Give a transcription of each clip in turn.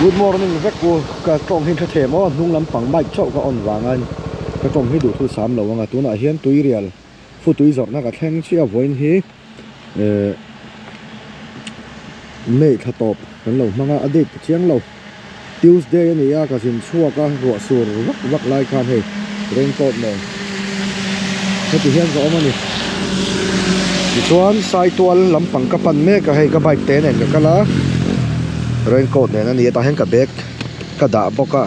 Good morning vek u ka tawng hi hre thei maw hnung lampang mic chauh ka on vanga ka tawng hi duh thu sam lo anga tunah hian tuirial futui zawrhna ka thleng chiah vawiin hi eh May thla tawp kan lo hmang a a date ka chiang lo Tuesday a ni a ka zin chhuak a ruah sur vak vak lai khan hei raincoat nen heti hian ka awm a ni tichuan Saitual lampang ka pan mek a hei ka bike te nen ka kal a raincoat nen a ni a tah hian ka bag ka dah bawk a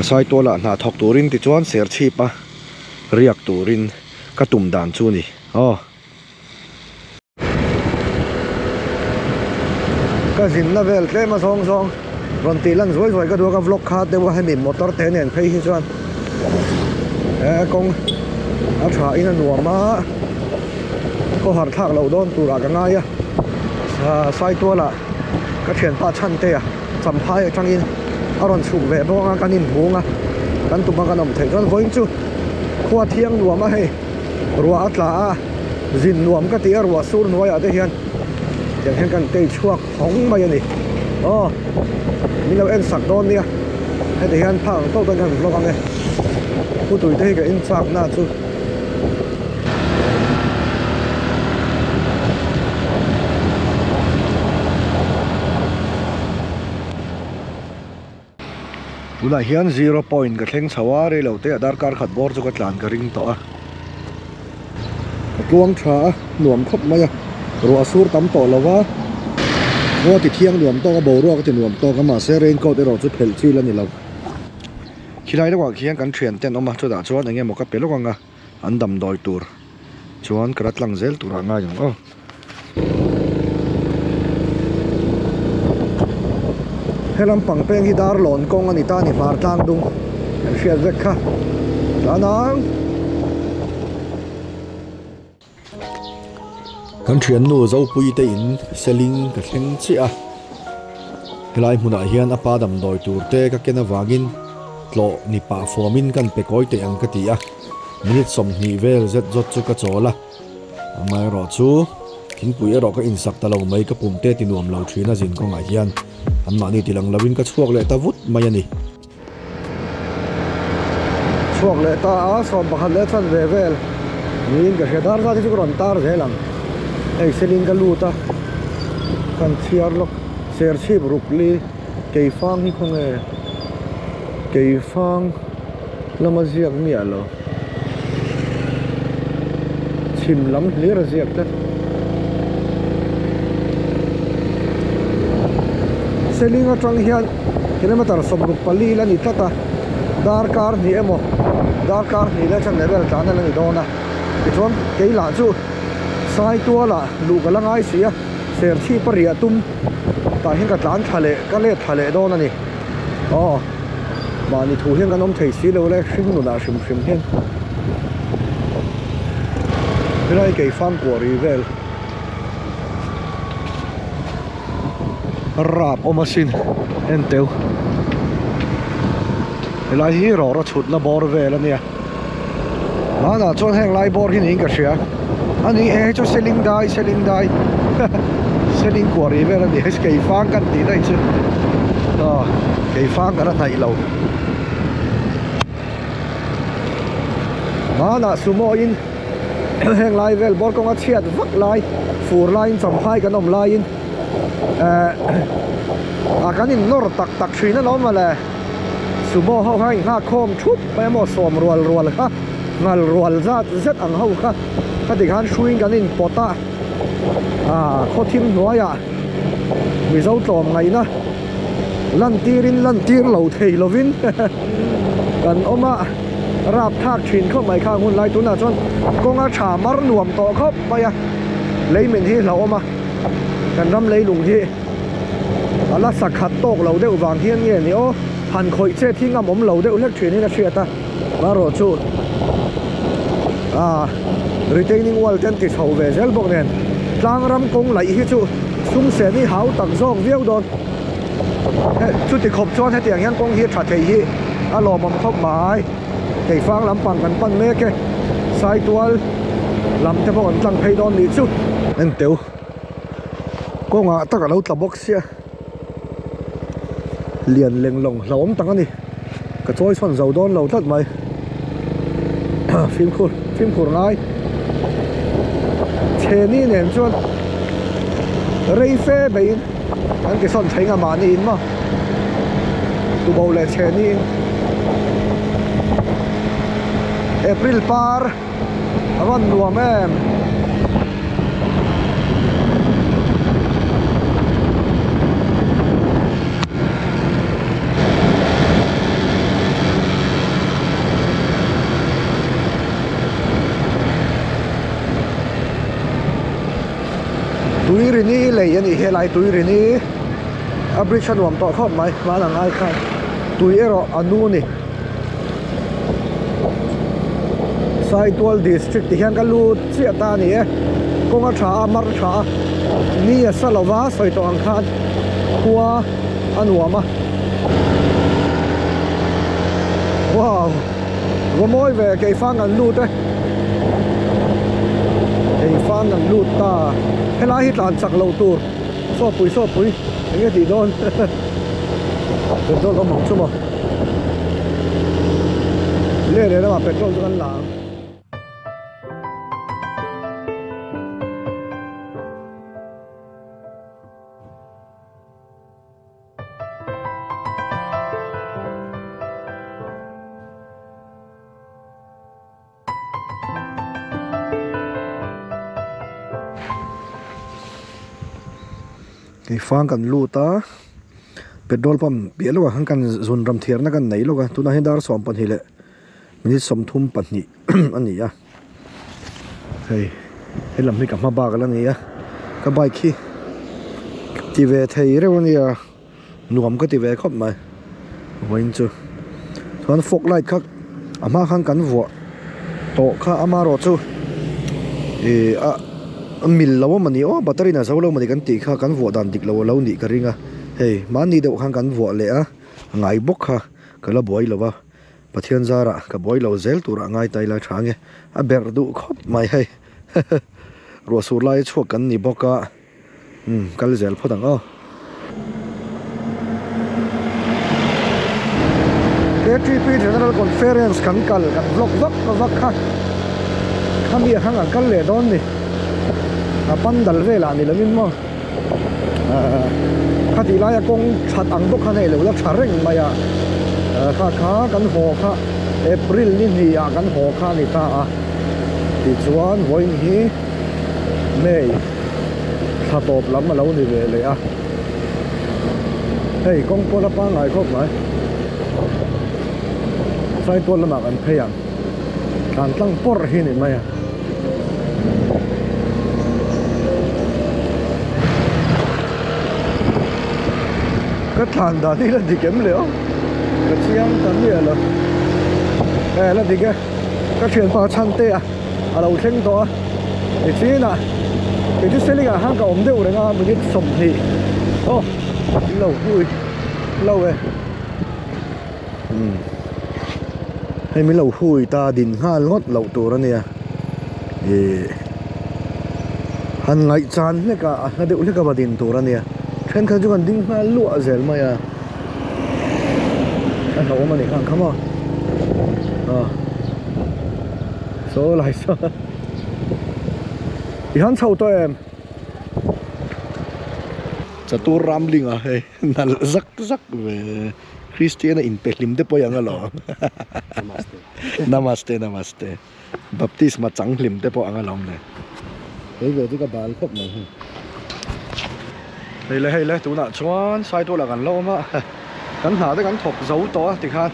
Saitual ah hna thawk turin tichuan serchhip a riak turin ka tum dan chu a ni aw. Ka zinna vel tlem a zawng zawng rawn tih lan zuai zuai ka duh a ka vlog kha deuh a hemi motor te nen phei hi chuan he kawng a tha in a nuam a khawhar thlak loh dawn turah ka ngai a Saitual ah ka thianpa Chhante a Champhai atangin a rawn chhuk ve bawk anga kan inhmung a kan tum a kan awm theih chuan vawiin chu khua thiang nuam a hei. Ruah a tla a, zin nuam ka ti a, ruah sur hnuaiah te hian tiang hian kan tei chhuak phawng mai a ni. Aw, min lo en sak dawn nia, heti hian phak ang tawk dawn hian vlog ang e. Putui te hi ka in chak na chu. Tunah hian zero point ka thleng chho a, rei lo te ah darkar khat bawr chu ka tlan ka ring tawh a. Ka tluang tha a, nuam khawp mai a, ruah sur tam tawh lo va, khua ti thiang nuam tawk a, boruak a ti nuam tawk a, mahse raincoat erawh chu phelh chil a ni lo. Khilai lawkah khian kan thian te an awm a, chutah chuan eng emaw ka pe lawk ang a, an damdawi tur chuan ka la tlang zel turah ngai ang aw. Helam pangpeng hi dar lawn kawng a ni ta a ni hmar tlang dung kan hriat vek kha tlan ang. Kan thiannu Zopui te in seling ka thleng chiah a, helai hmunah hian a pa damdawi tur te ka ken avangin tlawh ni pah fuamin kan pe kawi teh ang ka ti a, minute 20 vel zet zawt chu ka chawl a. Amaherawhchu, thingpui erawh ka insak ta lo mai, ka pum te ti nuam lo thin a zin kawngah hian anmahni ti lang lovin ka chhuak leh ta vut mai a ni. Chhuak leh ta a, 11 leh chan ve vel niin ka hria, dar zat hi chu ka rawn tar zel ang, hei selin ka lut a, kan chhiar lawk, serchhip rukli keifang hi khawnge keifang. Lama ziak miah lo. Chhim lam hlir a ziak tlat. Seling atang hian kilometer 64 la ni tlat a, darkar hnih emaw darkar hnih leh chan level tlan a la ni dawn a. Tichuan kei lah chu Saituala luh ka la ngai si a, Serchhip a riah tum tah hian ka tlan thla leh ka let thla leh dawn a ni. Aw. Mahni thu hian kan awm thei si lo le, hring nunah hrim hrim hian helai kei fang kuah ri vel rap awm asin en teu helai hi rawra chhutna bawr vel ania hmanah chuan heng lai bawr hi niin ka hria ani e hei chu seling dai seling dai seling kuah ri vel ani hei kei fang kan tih daih chu aw kei fang kan a hnaih lo hmanah sumo in heng lai vel bawr kawnga chhiat vak lai fur laiin champhai kan awm laiin eh a kan in nawr tak tak thin alawm mawle. Sumo ho kha inghak khawm thup mai a maw sawm rual rual kha ngal rual zat zet ang ho kha khati khan hruiin kan inpawt a ah khaw thim hnuaiah Mizo tlawm ngaihna lantirin lantir lo thei lovin kan awm a rap thlak thin khawp mai khang hun lai tunah chuan kawnga tha mar nuam tawh khawp mai a leimin hi hlauhawm a kan ram leilung hi. A la sakhat tawk lo deuh vang hian nge ni aw, han khawih chet hi ngam awm lo deuh hlek thin in a hriat a, marawh chu ah retaining wall te an ti chho ve zel bawk nen tlang ram kawng laih hi chu sum sen hi hau tak zawk viau dawn chuti khawp chuan hetiang hian kawng hi a tha thei hi a lawmawm khawp mai keifang lampang kan pan mek e saitual lam te pawh kan tlang phei dawn nih chu. Enteu. Kawngah tak a lo tla bawk sia. Lian leng lawng hlauhawm tak a ni. Ka chawi chhawn zo dawn lo tlat mai. Fimkhur fimkhur ngai. Chheni nen chuan rei fe beiin an ti sawn thei nga mahni in maw. Tubo leh chheni in April par a rawn nuam em. Tuirini lei a nih hi helai Tuirini a bridge a nuam tawh khawp mai hmanah ngai khan tui erawh a nu a ni. Saitual district ti hian ka lut chiah ta a ni e kawng a tha a mar tha a ni a sa lo va sawi tawh ang khan khua a nuam a wow va mawi ve keifang an lut e keifang an lut ta helai hi tlan chak loh tur sawpui sawpui eng nge tih dawn petrol awm ang chu maw. Leh leh lamah petrol chu kan la ang. Keifang kan lut a petrol pump piah lawkah khan kan zun ram thiarna kan nei lawk a tunah hian dar 12 leh minute 32 a ni a hei helam hi ka hma bak ala ni a ka bike hi ti ve thei reuh a nia. Nuam ka ti ve khawp mai vawiin chu chuan fog light kha a hma khan kan vuah tawh kha amarawh chu ih a mil lo a mawni aw battery in a zo lo mawni kan tih kha kan vuah dan dik lo a lo nih ka ring a hei mahni deuh khan kan vuah leh a ngai bawk kha ka la buai lo va Pathian zarah ka buai lo zel turah ngai ta ila tha nge a berh duh khawp mai hei ruah sur lai a chhuak kan ni bawk a. Umm kal zel phawt ang aw. KTP General Conference kan kal kan vlog vak vak kha khami a khan kan kal leh dawn ni a pandal velah ni lovin maw khatih laia kawng that ang bawk khan hei lo la tha reng mai a kha kha kan haw kha April ni hnih ah kan haw kha a ni ta a tichuan vawiin hi May thla tawp lam a lo ni ve leh a hei kawng pawh la pangngai khawp mai Saitual lamah kan phei ang tlan tlang pawrh hi ni mai a. Ka thlan dan hi la dik em le aw ka chiang ta miah lo e la dik e ka thianpa chhan te a. a lo thleng tawh a nichinah kei chu seling ah khan ka awm deuh reng a minute 20 aw lo hui lo e umm hei min lo hui ta din nghal ngawt loh tur a nia ih han ngaih chan hlek a a hla deuh hlek a va din tur a nia thenkhat chu kan ding nghal luah zel mai a. A hlauhawm a nih kha ang kha maw aw saw lai saw i han chho tawh em chatur ramling a hei nalh zak zak ve Christian a inpe hlim te pawh i ang alawm namaste namaste baptisma chang hlim te pawh ang alawm le kei ve chu ka bal khawp mai hei. Hei le hei le tunah chuan Saitual ah kan la awm a kan hna te kan thawk zo tawh a tikhan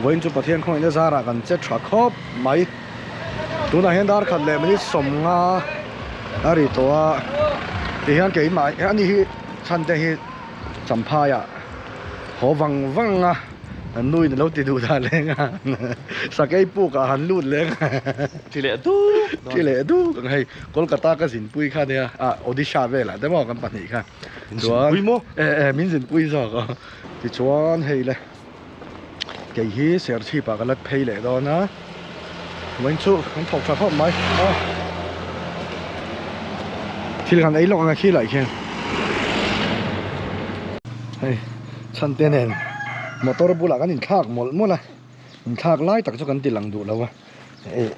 vawiin chu Pathian khawngaihna zarah kan che tha khawp mai tunah hian dar khat leh minute 50 a ri tawh a tihian keimah ani hi chhan te hi Champhai ah haw vang vang a an nu in alo ti duh dah leng a sakei puk ah han lut leng a thi leh duk thi leh duk ang hei Kolkata ka zinpui kha nia ah Odisha velah te maw kan pahnih kha chuan zinpui maw e e min zinpui zawk a tichuan hei le kei hi serchhip ah ka la phei leh dawn a vawiin chu kan thawk tha khawp mai a thil kan ei lawk ang a khi lai khian hei chhante nen. Motor bulah kan inthlak mawlh mawlh a, inthlak lai tak chu kan ti lang duh lo a, eh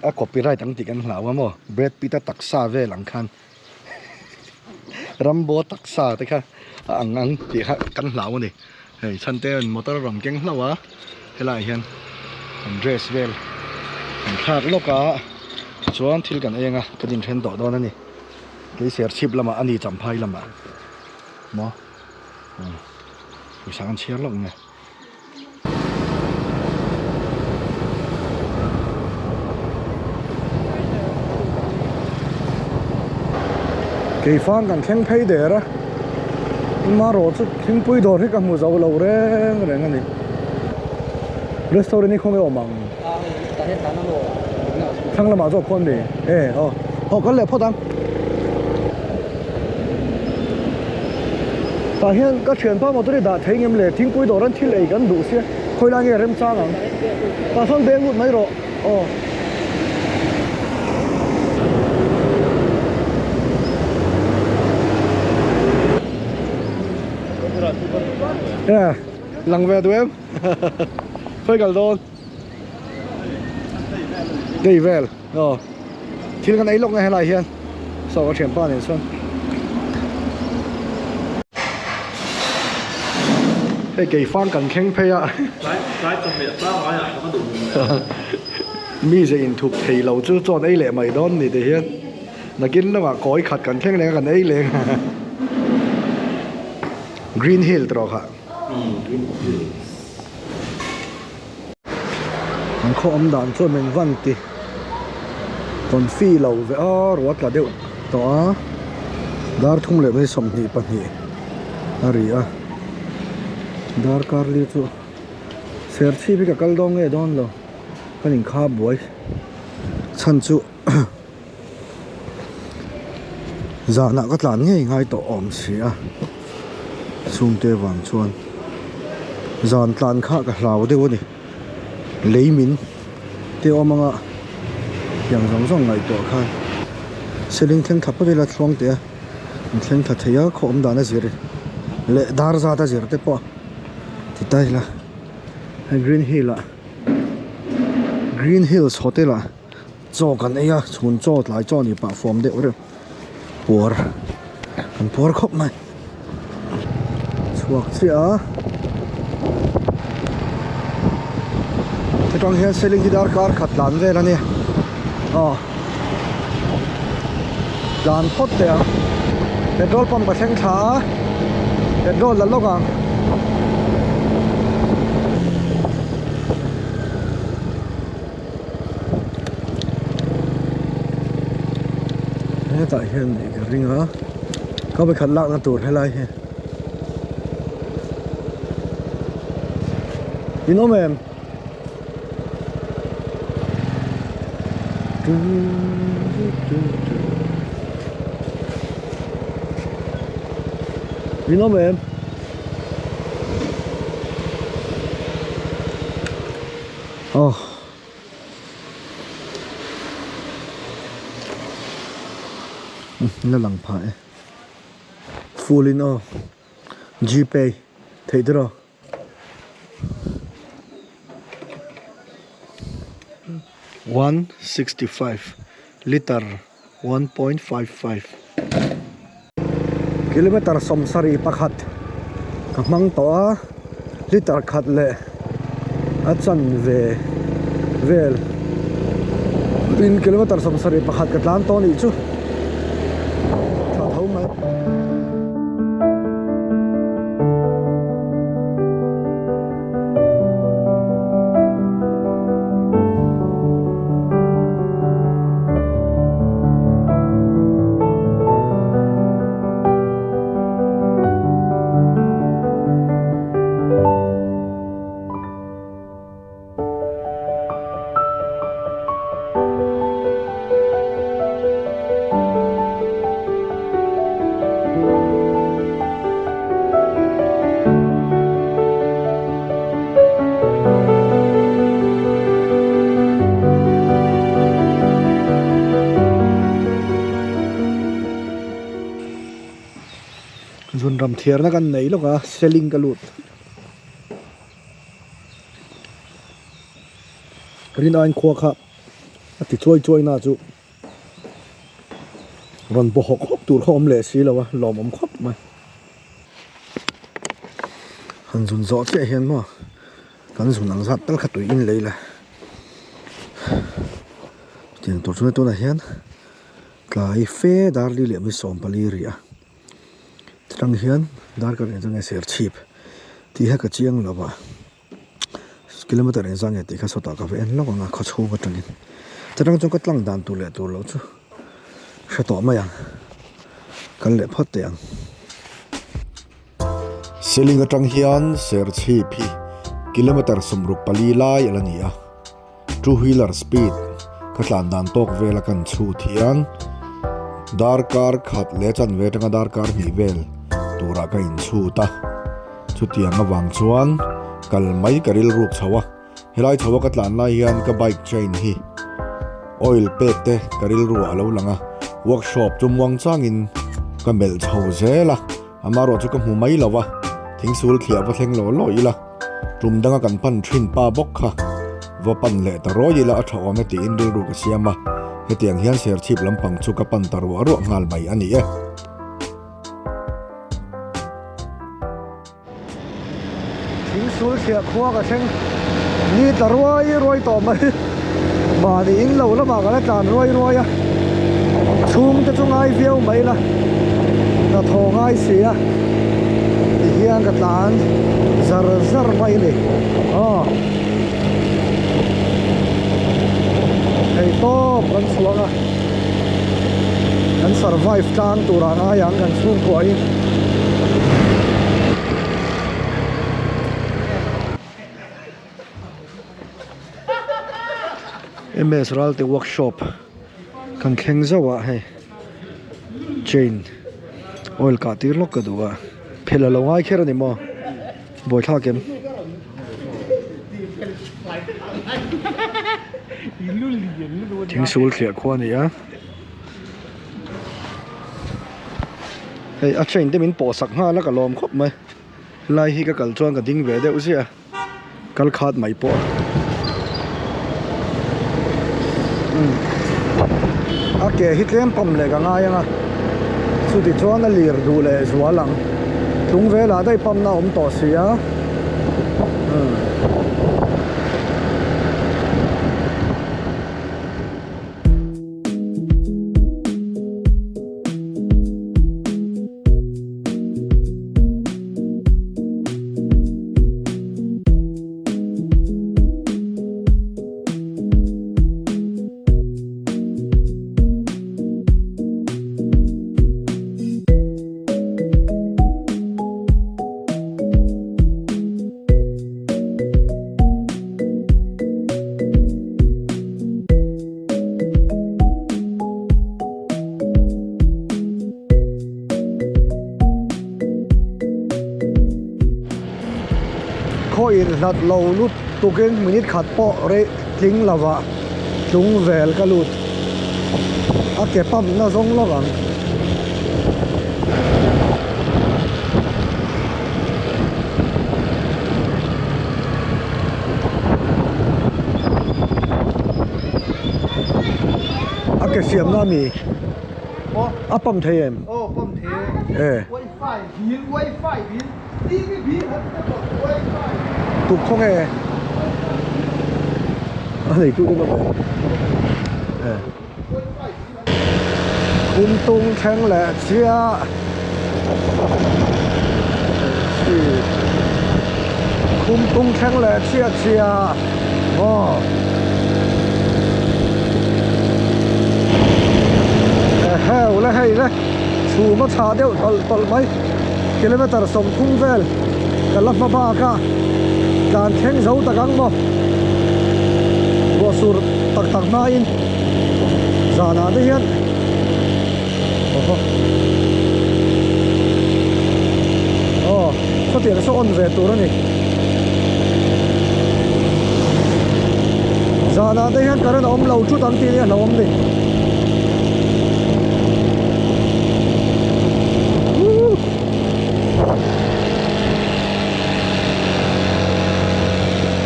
a copyright ang tih kan hlau a maw, Brad Pitt a taksa vel ang khan Rambo taksa te kha a ang ang tih kha kan hlau a ni. Hei chhante an motor a rawn keng hlauh a, helaiah hian an dress vel an thlak lawk a, tichuan thil kan eng a, kan inthen tawh dawn a ni. Kei Serchhip lamah a ni Champhai lamah maw pawisa kan chhiar lawk nge. Keifang kan thleng phei der a, marawh chu thingpui dawr hi ka hmu zo lo reng reng a ni. Restaurant hi khawnge awm ang? Thlang lamah zawk khawn mi? E aw haw kal leh phawt ang. Tah hian ka thianpa motor hi dah thei ngem le thingpui dawr an thil ei kan duh sia khawi lai nge remchang ang tah sawn beng lut mai rawh aw. Lang ve duh em khawi kal dawn dei vel aw thil kan ei lawk nge helai hian saw ka thianpa nen chuan hei keifang kan thleng phei a mi ze inthup thei lo chu chuan ei leh mai dawn ni ti hian nakin lamah kawi khat kan thleng leng a kan ei leng green hill tawh kha. An khaw awm dan chuan min van ti confi lo ve a ruah tla deuh tawh a dar thum leh mai 22 a ri a dar kar li chu serchhip hi ka kal dawn nge dawn lo ka inkha buai chhan chu. Zanah ka tlan ngei ngai tawh awm si a, chhungte vang chuan zan tlan kha ka hlau deuh a ni, lei min te awm anga tiang zawng zawng ngaihtuah khan ceiling thleng thla phawt ila thluang teh a, an thleng thla thei a khaw awm dan a zir leh dar zat a zir te pawh ti ta ila hei green hill ah green hills hotel ah. Chaw kan ei a, chhun chaw tlai chaw ni pah fawm deuh reuh puar kan puar khawp mai. Chhuak chiah a, hetang hian seling hi darkar khat tlan vel a ni aw tlan phawt teh ang petrol pump ka thleng thla a petrol la lawk ang. Hetah hian ih ka ring a ka vawikhat lakna tur helai hi in awm em in awm em. Aw. La lang phah e full in aw gpay theih der aw 165 liter 1.55 kilometer 71 ka hmang tawh a liter khat leh a chanve vel tin kilometer 71 ka tlan tawh a nih chu tha tho mai. Zun ram thiarna kan nei lawk a seling ka lut. Rin aiin khua kha a ti chuai chuai na chu rawn baw hawk hawk tur kha awm leh si lo a, lawmawm khawp mai. Han zun zawh chiah hian maw kan zun ang zat tal kha tui in lei la. Chutiang tur chuan tunah hian tlai fe dar li leh mi 14 ri a. Chutang hian darkar eng chu nge ser chhip tih kha ka chiang lo a. Kilometer engzah nge tih kha sawtah ka va en lawk ang a khaw chhung atangin chutang chuan ka tlang dan tur leh tur loh chu hre tawh mai ang kal leh phawt teh ang. Seling atang hian Serchhip hi kilometer 64 lai a la ni a, two wheeler speed ka tlan dan tawk vela kan chhut hian darkar khat leh chanve atanga darkar hnih vel turah ka inchhut a. Chutiang avang chuan kal mai ka rilruk chho a, helai chho a ka tlan lai hian ka bike chain hi oil pek te ka rilru ah a lo lang a, workshop chu muang changin ka melh chho zel a, amaherawh chu ka hmu mai lo a, thingsul thliah va thleng law law ila, tum danga kan pan thin pa bawk kha va pan leh ta rawi ila a tha awm e tiin rilru ka siam a, hetiang hian serchhip lampang chu ka pan ta ruah ruah nghal mai a ni e. Thing sul chhiah khua ka thleng ni tla ruai ruai tawh mai mahni in lo lamah ka la tlan ruai ruai a chhung te chu ngai viau mai la hnathawh ngai si a ti hian ka tlan zar zar mai a ni aw thei tawp kan chhuang a. Kan survive tlang turah ngai ang kan chhungkua hi. MS Ralte workshop kan thleng zauh a hei chain oil kah tir lawk ka duh a phel a lo ngai kher a ni maw buaithlak em. Thing sul thliah khua a ni a hei a chain te min pawh sak nghal a ka lawm khawp mai helai hi ka kal chuan ka ding ve deuh ziah a kal khat mai pawh a ke hi tlem pam leh ka ngai ang a chuti chuan a lir duh leh zual ang tlung velah daih pam na a awm tawh si a. Khaw inhlat lo lut tukin minute khat pawh rei tling lova tlung vel ka lut a ke pump na zawng lawk ang. A ke siamna a mi a pump thei em? E. Tuk khaw nge a nei tu te awm e. Khum tung thleng leh chiah khum tung thleng leh chiah chiah aw eheu le hei le chhum a chhah deuh tawlh tawlh mai kilometer 30 vel ka la hma bak a tlan thleng zo tak ang maw ruah sur tak tak hmain zanah te hian awhaw aw khawtiang saw on ve tur a ni zanah te hian current a awm lo thut ang tih hi a hlauhawm ni.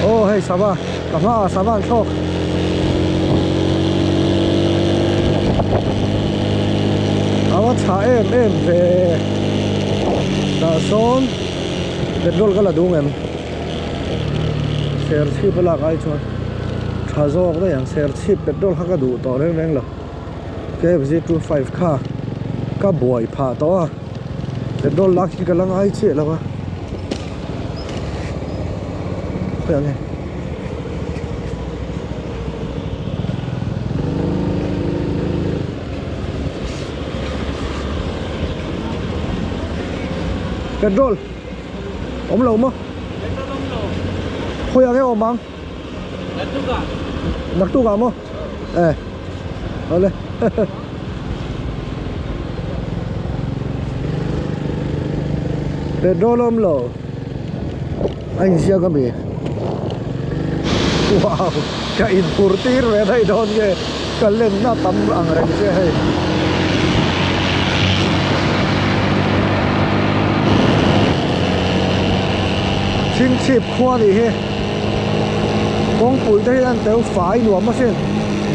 Aw hei sava. Ka hmaah sava an thlawk. A va chhah em em ve. Tah sawn petrol ka la dung em. Serchhip a lak ai chuan tha zawk daih ang. Serchhip petrol kha ka duh tawh reng reng lo. KFZ 25 kha ka buai phah tawh a. Petrol lak hi ka la ngai chiah lo a. Khawiah nge? Petrol awm lo maw? Khawiah nge awm ang? Naktukah. Naktukah maw? Eh. Awle. Petrol awm lo. A inziak ami? Wow! Ka inphur tir ve daih dawn nge ka lenna tam ang reng che hei. Chhingchhip khua nih hi kawngpui te hian teu fai nuam asin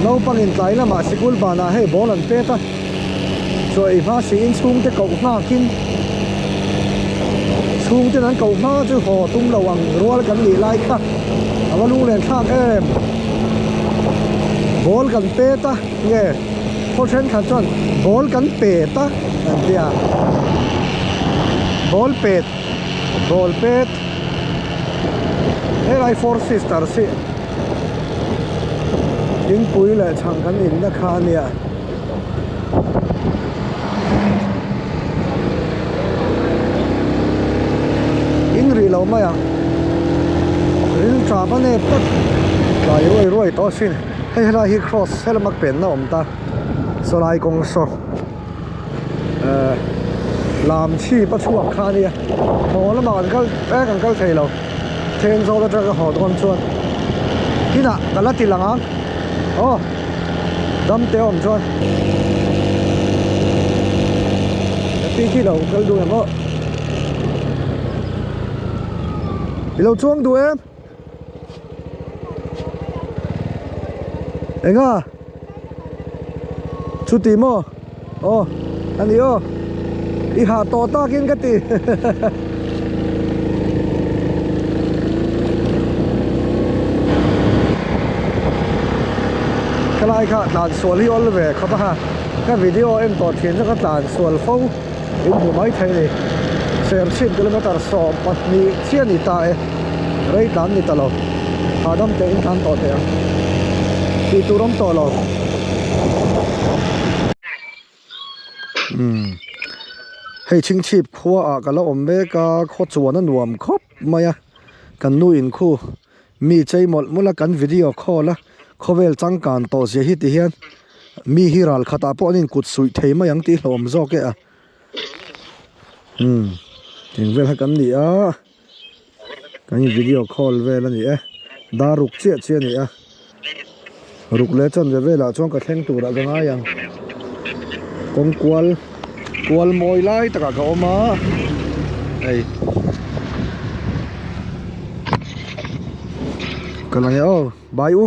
naupang in tlai lamah sikul banah hei ball an pet a chaw ei hma siin chhungte koh nghakin chhungten an koh hma chu haw tum lo ang rual kan nih lai kha a va lunglen thlak em ball kan pet a nge khaw thenkhat chuan ball kan pet a an tia ball pet ball pet helai four sisters hi thingpui leh chhang kan inna kha a nia. In rih lo mai ang ril tap a nep tak tlai ruai ruai tawh asin hei helai hi cross helama penna a awm ta sawlai kawng saw ehh lam chhip a chhuak kha ania haw lamah kan kal eh kan kal thei lo Thenzawl atanga haw dawn chuan inah ka la ti lang ang aw. Dam te awm chuan Pi khi lo kal duh em aw I lo chuang duh em Enga Chuti maw Aw ani aw I hah tawh takin ka ti Khalai kha tlan sual hi awl ve khawp a ha ka video en tawh thin chu ka tlan sual fo in hmu mai thei ni Serchhip kilometer 12 chiah ni ta e rei tlan ni ta lo hahdam teh in tlan tawh teh ang tih tur awm tawh lo. Umm hei chhingchhip khua ah ka la awm mek a khaw chuan a nuam khawp mai a kan nu in khu mi chei mawlh mawlh a kan video call a khawvel changkan tawh zia hi ti hian mi hi ral khat ah pawh an in kut suih thei mai ang tih hlawm zawk e a umm eng vel kha kan ni a kan in video call vel a ni e dar ruk chiah chiah a ni a ruk leh chuan ve velah chuan ka thleng turah ka ngai ang kawng kual kual mawi lai takah ka awm a hei ka la nge aw bye u.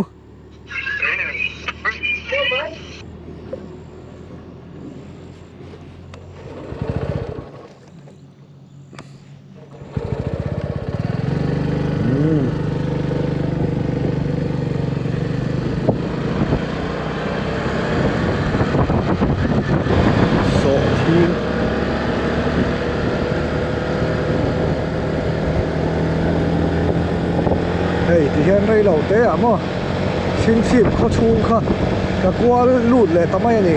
Sawhthing hei ti hian rei lo te ah maw chhingchhip khaw chhung kha ka kual lut leh ta mai a ni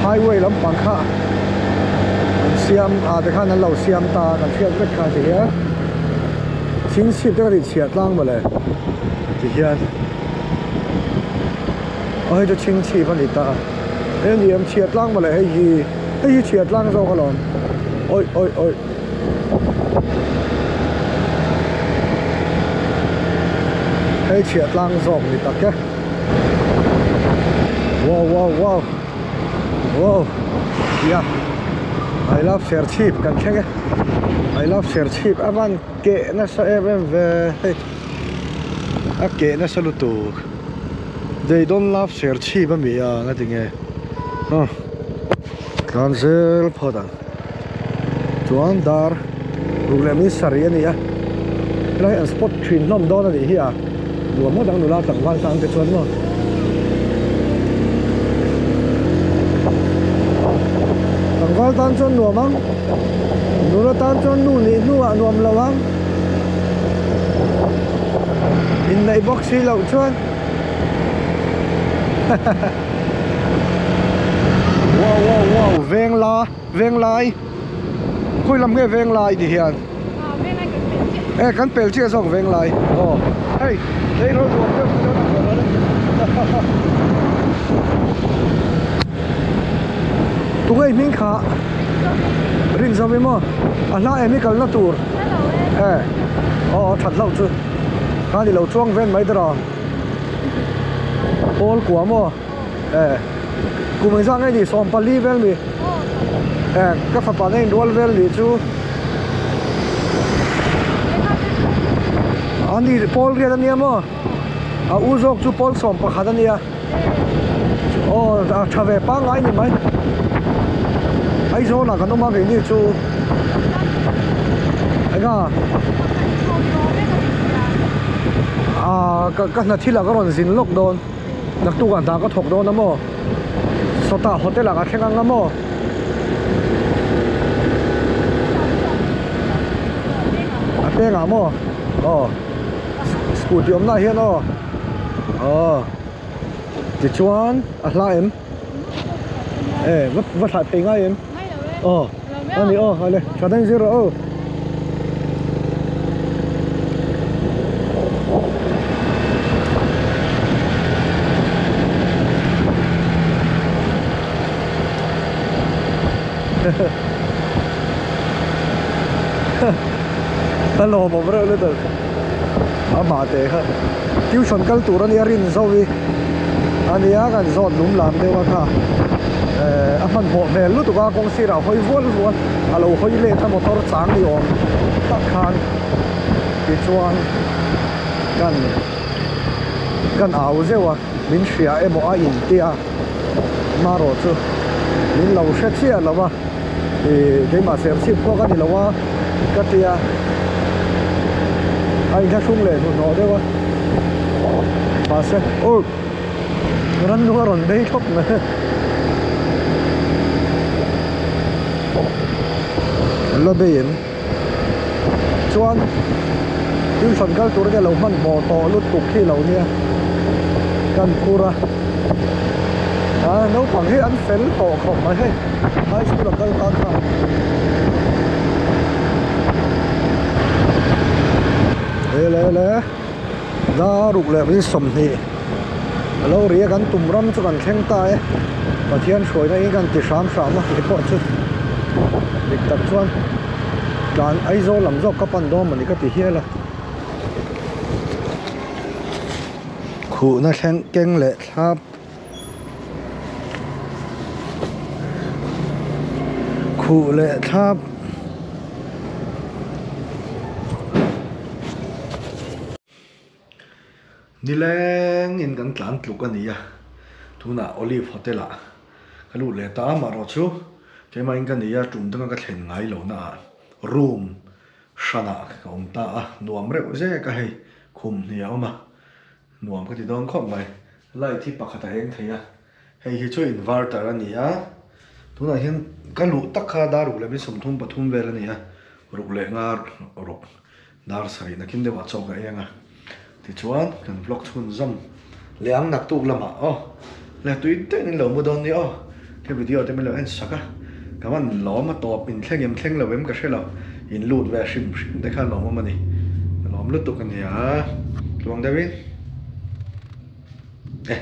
highway lampang kha an siam ah te khan an lo siam ta a kan hriat vek kha ti hian chhingchhip te ka tih chhiah tlang mawle ti hian aw hei chu chhingchhip a ni ta a hei ni em chhiah tlang mawle hei hi hei hi chhiah tlang zawk alawm awi awi awi. Hei chhiah tlang zawk ni tak e wow wow wow wow tia I love Serchhip kan thleng e I love Serchhip a van keh nasa em em ve hei. A keh nasa lutuk. They don't love Serchhip a mi a nga ti nge. Huh. Tlan zel phawt ang. Chuan dar ruk leh min sarih a ni a. Helai an spot thin hlawm dawn a nih hi a. Nuam ngawt ang nula tlangval tang te chuan maw. Tlangval tan chuan nuam ang. Nula tan chuan nu nih hnuah nuam lo ang. Inneih bawk si loh chuan. Wow wow wow veng la veng lai khawi lam nge veng lai ti hian e kan pel chiah zawk veng lai aw hei hei rawh nuam deuh chu dawn ang rawh tunge hming kha rinzawm emaw a hla em i kalna tur e aw that hlauh chu khan ilo chuang ven mai dawr a. Pawl kua maw? E kum engzah nge ni 14 vel mi? E ka fapa na inrual vel nih chu a ni pawl riat ania maw? A u zawk chu pawl 11 ania aw a tha ve pangngai ni mai Aizawl ah kan awm a keini chu enga ah ka ka hna thil ah ka rawn zin lawk dawn naktuk ah hna ka thawk dawn a maw sawtah hotel ah ka thleng ang a maw. A peng ah maw aw scooty awm na ah hian aw aw tichuan a hla em e va va thlai phei ngai em aw ani aw hale tha dang zir rawh aw. A lawmawm reuh lutuk amah teh kha tuition kal tur ania rin zo hi ania kan zawt lum lam deuh a kha eh a hmanhmawh hmel lutuk a kawng sirah hawi vual vual a lo hawi let a motor chang ni awm tak khan tichuan kan kan au zeuh a min hria emaw a intia. Marawh chu min lo hre chiah lo a, ih keimah serchhip pawh ka ni lo a ka tia a inthlahrung leh hnuhnawh deuh a mahse aw rannung a rawn bei thlawp mai la bei em chuan tuition kal tur te lo hmanhmawh tawh lutuk hi lo nia kan phur a a naupang hi an fel tawh khawp mai hei high school a kal tan kha le le dar ruk leh 20 a lo ri a kan tum ram chu kan thleng ta e Pathian hruaina in kan ti hram hram a ni pawh chu dik tak chuan tlan Aizawl lam zawk ka pan dawn mawni ka ti hial a khuhna thleng keng leh thlap khuh leh thlap. Nilengin kan tlan tluk a ni a, tunah Olive Hotel ah ka lut leh ta a, amaherawhchu keimahin ka ni a, tum danga ka thlen ngai lo na ah room hranah ka awm ta a, nuam reuh zek a hei, khum hnih a awm a, nuam ka ti dawn khawp mai, light hi pakhat a eng thei a, hei hi chu inverter a ni a, tunah hian ka luh tak kha dar ruk leh min 33 vel a ni a, ruk leh nga ruk. Dar sarih nakin deuhah chaw ka eng a, tichuan kan vlog chhunzawm leh ang naktuk lamah aw le tui deuhin in lo mu dawn nia aw he video te min lo en sak a, ka van lawm a tawp in thleng em thleng lo em ka hre lo, in lut ve hrim hrim te kha lawmawm a ni, ka lawm lutuk a nia tluang deuhin e.